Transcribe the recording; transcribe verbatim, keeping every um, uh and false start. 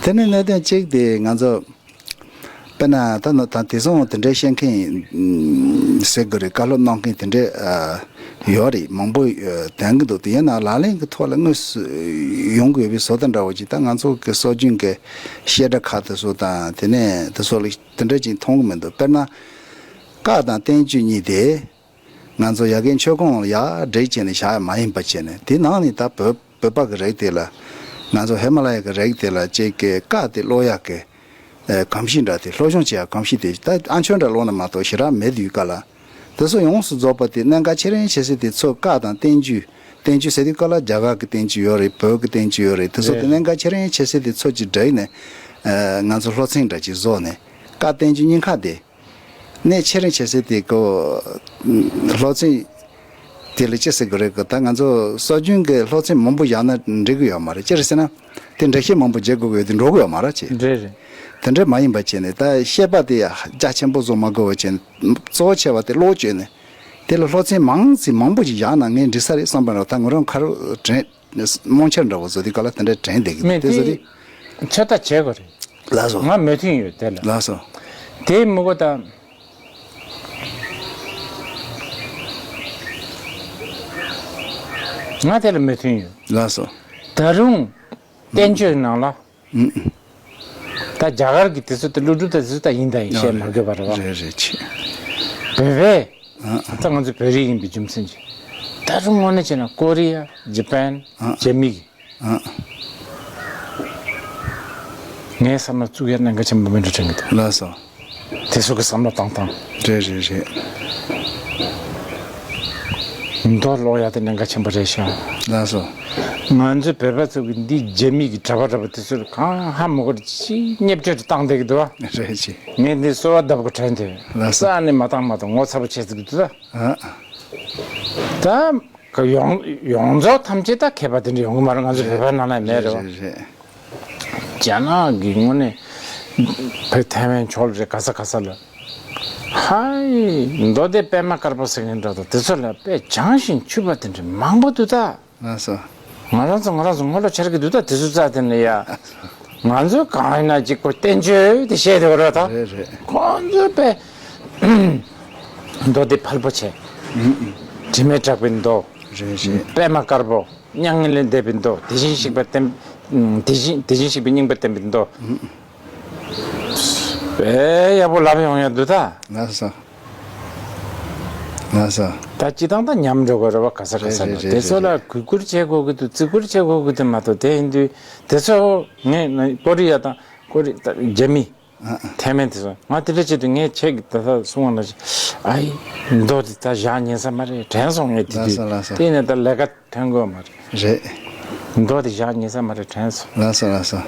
དེ་ནི་གནད་དོན་གཅིག་དེ་ང་ཚོ། དཔེར་ན་ད་ནི་ད་དེང་སང་དེ་འདྲའི་བཤད་མཁན་ཟེར་དགོས་རེད། བཀའ་སློབ་གནང་མཁན་དེ་འདྲའི་ཡོད་རེད། མང་པོ་ལྡན་གྱི་འདུག་དེ་ཡིན་ན་ལག་ལེན་གྱི་ཐོག་ལ་དངོས་སུ་ཡོང་དགོས་པའི་བཟོ་ལྟ་འདྲ་བོ་ཅིག་ད་ང་ཚོ་གི་སྲོལ་རྒྱུན་གྱི་བཤད་གྲྭ་ཁག་དེ་ཚོ་དང་དེ་ནས་དེ་ཚོ་ལ་དེ་འདྲ་ཅིག་མཐོང་གི་མི་འདུག་དཔེར་ན་བཀའ་དང་བསྟན་བཅོས་གཉིས་དེ། ང་ཚོ་ཡ་གིའི་མཆོད་ཀོང་ལ་ཡར་བསྒྲིགས་བྱས་ནས་བཞག་ཡ་མ་ཡིན་པ་བྱས་ནས་དེ་ནང་ནས་ད་བོད་བོད་པ་གི་རིགས་དེ་ལ་ང་ཚོ་ཧི་མ་ལ་ཡ་གི་རིགས་དེ་ལ་ཅིག་གི་བཀའ་དེ་ཀློག་ཡག་གི་གོམས་གཤིས་འདྲ་དེ་སློབ་སྦྱོང་བྱེད་ཡག་གོམས་གཤིས་དེ་ད་ཨ་མཆོད་འདྲ་ཀློག་ན་མ་གཏོགས་ཞེ་དྲག་མེད་དུས་སྐབས་ལ་དེ་ཚོ་ཡོངས་སུ་རྫོགས་པ་དེ་གནད་འགག་ཆེ་རིང་ཆེ་ཤོས་དེ་ཚོ་བཀའ་དང་བསྟན་བཅོས། བསྟན་བཅོས་ཟེར་དུས་སྐབས་ལ་རྒྱ་གར་གི་བསྟན་བཅོས་ཡོད་རེད། བོད་ཀྱི་བསྟན་བཅོས་ཡོད་རེད། དེ་ཚོ་དེ་གནད་འགག་ཆེ་རིང་ཆེ་ཤོས་དེ་ཚོ་ཅིག་བསྒྲིགས་ནས་ང་ཚོ་སློབ་ཚན་འདྲ་ཅིག་བཟོས་ནས་བཀའ་བསྟན་བཅོས་གཉིས་ཀ་དེ། གནད་ཆེ་རིང་ཆེ་ཤོས་དེ་ཀོ། སློབ་ཚན་དེ་ལ་ཅི་ཟེར་དགོས་རེད་ཀོ། ད་ང་ཚོ་སྲོལ་རྒྱུན་གྱི་སློབ་ཚན་མང་པོ་བཞག་ན་འགྲིག་གི་ཡོད་མ་རེད། ཅི་རེད་ཟེར་ན། དེ་འགྲེལ་བཤད་མང་པོ་བརྒྱབ་དགོས་ཀྱི་ཡོད་དེ་འགྲོ་གི་ཡོད་མ་རེད་ཅེས། རེད་རེད། དེ་འདྲ་མ་ཡིན་པ་བྱས་ནས་ད་བཤད་པ་དེ་རྒྱ་ཆེན་པོ་བཟོ་མ་དགོས་པ་བྱས་ནས་གཙོ་བོ་ཆེ་བ་དེ་ཀློག་བཅོས་ནས་དེ་ལ་སློབ་ཚན་མང་ཙམ་མང་པོ་ཞིག་བཞག་ན་ངས་འགྲིག་ས་རེད་བསམ་པ་རེད། ད་ང་རང་ཁ་རུ་དྲན། རྨོངས་འཆར་འདྲ་བོ་བཟོ་དུས་ག་ལ་དེ་འདྲ་དྲན་བསྡད་ཀྱི་མེད། འདུག་དེ་བཟོ་དེ་དུས། ཚོད་ལྟ་བྱེད་དགོས་རེད། ལགས་སོ། ང་མོས་མཐུན་ཡོད་དེ་ལ། ལགས་སོ། དེ་མི་གོ་ད། ང་དེ་ལ་མོས་མཐུན་ཡོད། ལགས་སོ། ད་རུང་བསྟན་བཅོས་ནང་ལ། ཨུ། ད་རྒྱ་གར་གྱི་དེ་ཚོ་དེ་ཀླུ་སྒྲུབ་དང་དེ་ཚོ་ད་ཡིན་ད་ཡིན་བཤད་མ་དགོས་པ་རེད་བ། རེད་རེད་ཆེ། བོད་པས། ཨ། ད་ང་ཚོ་བོད་རིགས་ཡིན་པའི་རྒྱུ་མཚན་གྱིས། ད་རུང་དངོས་གནས་བྱས་ན་ཀོ་རི་ཡ། ཇི་པན། ཨ། རྒྱ་མི་གི། ཨ། ངའི་བསམ་བློ་བཙུགས་ཡ་གནད་འགག་ཆེན་པོ་མིན་འགྲོ་དྲན་གྱི་འདུག་ལགས་སོ། དེ་ཚོ་གི་བསམ་བློ་བཏང་སྟངས། རེད་རེད་རེད། མདོ་ཀློག་ཡ་དེ་གནད་འགག་ཆེན་པོ་རེད་ཤག་ལགས་སོ། ང་ཚོའི་བོད་པ་ཚོ་གི་འདི་རྒྱ་མི་གི་གྲྭ་པ་གྲྭ་པ་དེ་ཚོར་གང་ཧ་མི་གོ་ཅི་བརྙས་བཅོས་བཏང་བསྡད་ཀྱི་འདུག་བ། རེད་ཅི། ངས་འདི་གསོལ་བ་བཏབ་གི་དྲན་དེ། ལགས་སོ། རྩ་ནས་མ་བཏང་མ་གཏོགས་ངོ་ཚ་པོ་བྱེད་ཟིག་གི་འདུག་ད། ཨ། ད་ག་ཡོངས་ཡོངས་རྫོགས་ཐམས་ཅད་ད་མཁས་པ་དེ་འདྲ་ཡོང་གི་མ་རེད། ང་ཚོ་བོད་པ་ནང་ལ་མེད་རེད་བ། རེད་རེད། རྒྱ་ནག་གི་ངོས་ནས་བོད་ཐའེ་ཝན་ཕྱོགས་ལ་རེད་ག་ས་ག་ས་ལ། ཧའི། མདོ་སྡེ་པད་མ་དཀར་པོ་ཟེར་མཁན་འདྲ་དང་དེ་ཚོ་ལ་དཔེ་བྱང་ཞིང་ཆུབ་པ་དེ་འདྲ་མང་པོ་འདུག་ད། ལགས་སོ། ང་རང་ཚོ་ང་རང་ཚོ་ངོ་ལོག་འཆར་གི་འདུག་ད་དེ་ཚོ་རྩ་དེ་ནས་ཡ། ང་ཚོ་གང་ཡིན་ན་ཅིག་ཁོ་བསྟན་བཅོས་དེ་བཤད་དེ་བ་ར་ད། རེད་རེད། ཁོང་ཚོ་དཔེ། མདོ་སྡེ་ཕལ་པོ་ཆེ། དྲི་མེད་གྲགས་པའི་མདོ། རེད་རེད། པད་མ་དཀར་པོ། མྱ་ངན་ལས་འདས་པའི་མདོ། དེ་བཞིན་གཤེགས་པ་བསྟན། དེ་བཞིན་དེ་བཞིན་གཤེགས་པའི་སྙིང་པོ་བསྟན་པའི་མདོ། དཔེ་ཡག་པོ་ལབ་ཡོང་ཡ་འདུག་ད། ལགས་སོ། ལགས་སོ། ད་སྤྱི་བཏང་ད་ཉམས་འགྲོ་གི་རེད་བ་ག་ས་ག་ས་རེད་ན། རེད་རེད་དེ་ཚོ་ལ་རེད་རེད། གུས་བཀུར་བྱེད་དགོས་ཀྱི་འདུག་བརྩི་བཀུར་བྱེད་དགོས་ཀྱི་འདུག་མ་གཏོགས་དེ་ཡིན་དུས་དེ་ཚོ་ངས་ཀོ་རི་ཡ་དང་ཀོ་རི་ད་རྒྱ་མི། ཨ་ཨ། ཐའེ་ཝན་དེ་ཚོ་ང་དེ་འདྲ་བྱེད་དུས་ངས་ཁྱེད་ཀྱི་ད་ལྟ་གསུང་བ་ནང་བཞིན་ཨའི། མདོ་དེ་ད་བཞག་ཉན་ས་མ་རེད་དྲན་སོང་ངས་དེ་ལགས་དུས་སོ་ལགས་སོ། དེ་ནས་ད་ལས་ཀ་ཐོན་དགོས་མ་རེད། རེད། མདོ་དེ་བཞག་ཉན་ས་མ་རེད་དྲན་སོང་། ལགས་སོ་ལགས་སོ།